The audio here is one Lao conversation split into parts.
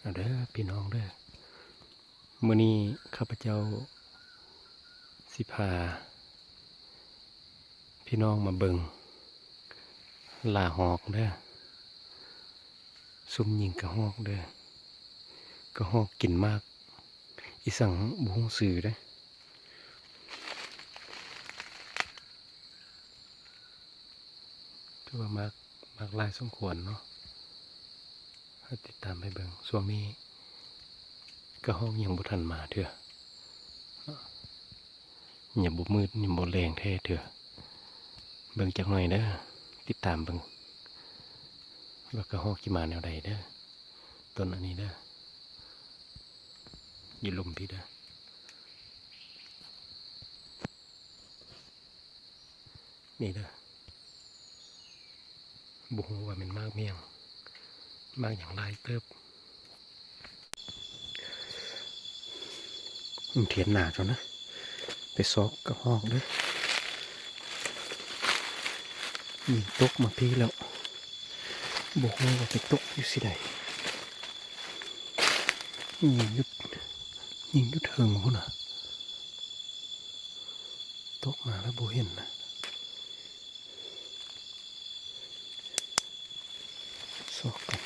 ເອົາເດີພີ່ນ້ອງເດີ ມື້ນີ້ຂ້າພະເຈົ້າຊິພາພີ່ນ້ອງມາເບິ່ງລ່າຮອກເດີ ຊຸມຍິງກະຮອກເດີ ກະຮອກກິນໝາກອີ່ສັງບໍ່ຮູ້ຊື່ເດ້. ຖືວ່າໝາກ ໝາກຫຼາຍສົມຄວນເນາະ ໃຫ້ຕິດຕາມໄປເບິ່ງ. ຊ່ວງນີ້ກະຮອກຍັງບໍ່ທັນມາເທື່ອ ຍັງບໍ່ມືດ ຍັງບໍ່ແລງແທ້ເທື່ອ. ເບິ່ງຈັກໜ່ອຍເດີ ຕິດຕາມເບິ່ງວ່າກະຮອກຊິມາແນວໃດເດີ. ຕົ້ນອັນນີ້ເດີ ຢູ່ລຸ່ມພີ້ເດີ ນີ້ເດີ ບໍ່ຮູ້ວ່າແມ່ນໝາກຫຍັງ ໝາກຫຍັງຫຼາຍເຕີບ. ມັນຖຽນໜ້າເຈົ້ານະ ໄປຊອກກະຮອກເດີ ຍິງຕົກມາພີ້ແລ້ວ ບໍ່ຮູ້ວ່າໄປຕົກຢູ່ຊິໃດ ຍິງຢູ່ ຍິງຢູ່ເທິງພຸ້ນນະ ຕົກມາແລ້ວບໍ່ເຫັນນະ. ຊອກກັນ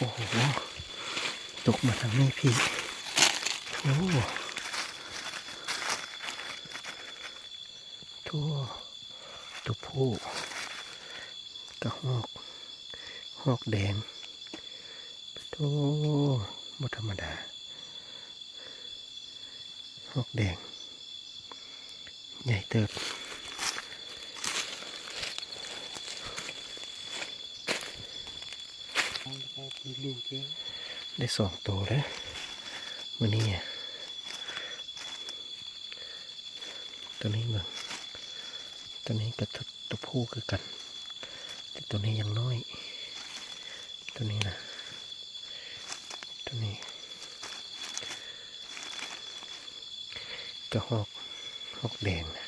ໂອ້ໂຫ ຕົກມາທາງນີ້ພີ້ ໂອ້ ໂທ້ ຕົວຜູ້ ກະຮອກ ຮອກແດງ ໂທ້ ບໍ່ທຳມະດາ ຮອກແດງ ໃຫຍ່ເຕີບ ໄດ້ສອງໂຕເດີມື້ນີ້. ຕົວນີ້ເບິ່ງ ຕົວນີ້ກໍຕົວຜູ້ຄືກັນ ແຕ່ຕົວນີ້ຍັງນ້ອຍ ຕົວນີ້ນະ ຕົວນີ້ ກະຮອກ ຮອກແດງນະ.